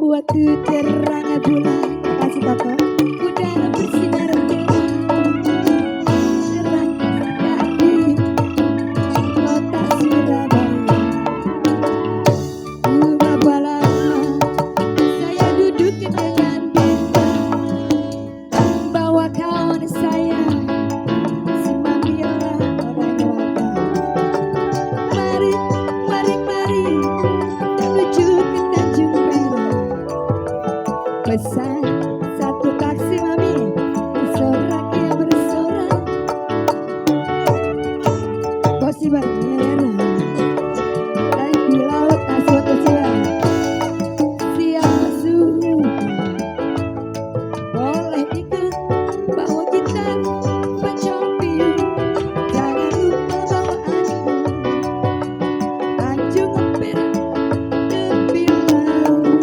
Waktu terang bulan, kasih kakak, udara bersinar terang sekali kota Surabaya. Berapa lama saya duduk dengan bintang, bawa kawan saya semamila orang-orang. Mari, mari, mari kita menuju ke Tanjung Perak. Pesan satu taksi mami, bersorak ya bersorak, kosi merah, lagi laut aswat siang, siapa suka boleh ikut bawa gitar, pencampiu, jangan lupa bawa aku, Tanjung Perak tepi laut.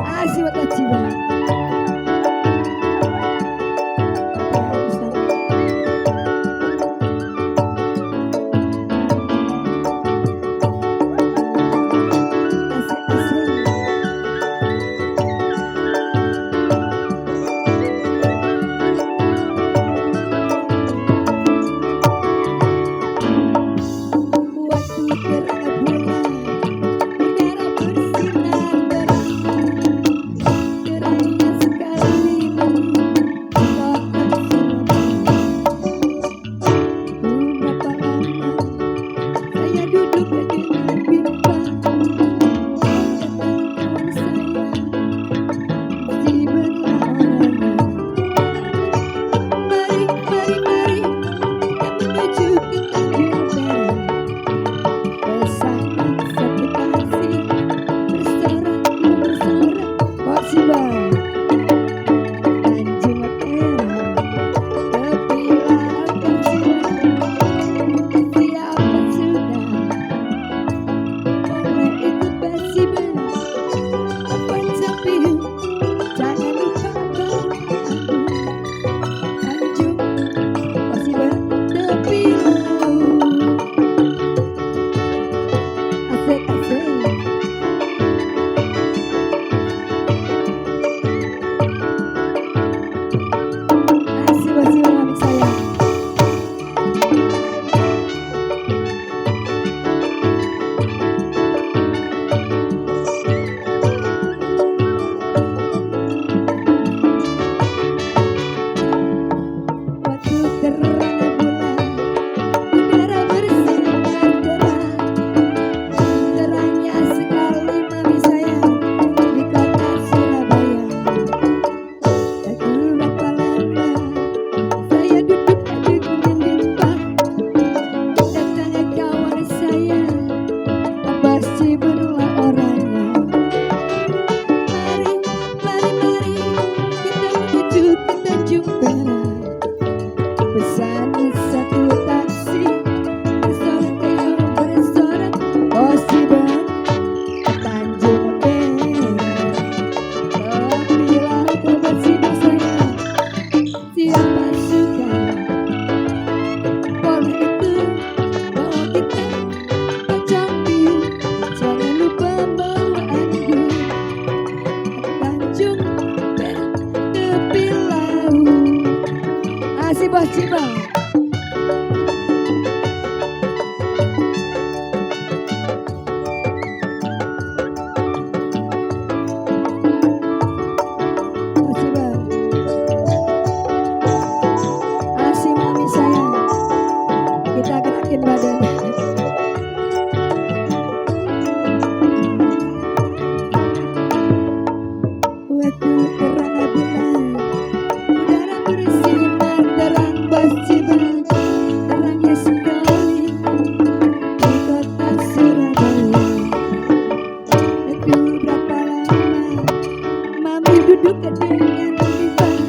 Así va a chivar. Bos Cibang. Asih mami sayang, kita gerakin badannya. Waktu terang bulan, udara bersinar terang Bos Cibang, terangnya sekali di kota Surabaya. Itu berapa lama mami duduk dengan bintang,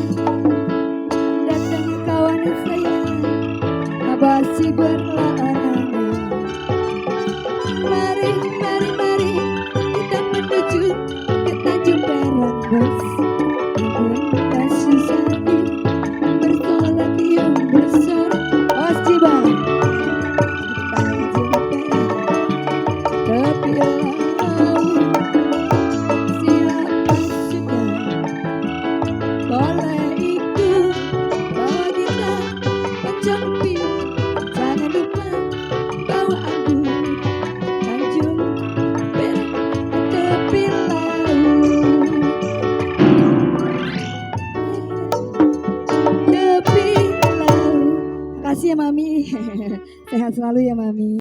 datang kawan saya masih berlarangan. Mari, mari, mari kita menuju ke Tanjung Perak Bos. Kasih sakit bersorak yang bersorak Bos Cibang, Tanjung Perak tepi laut. kasih ya Mami. Sehat selalu ya Mami.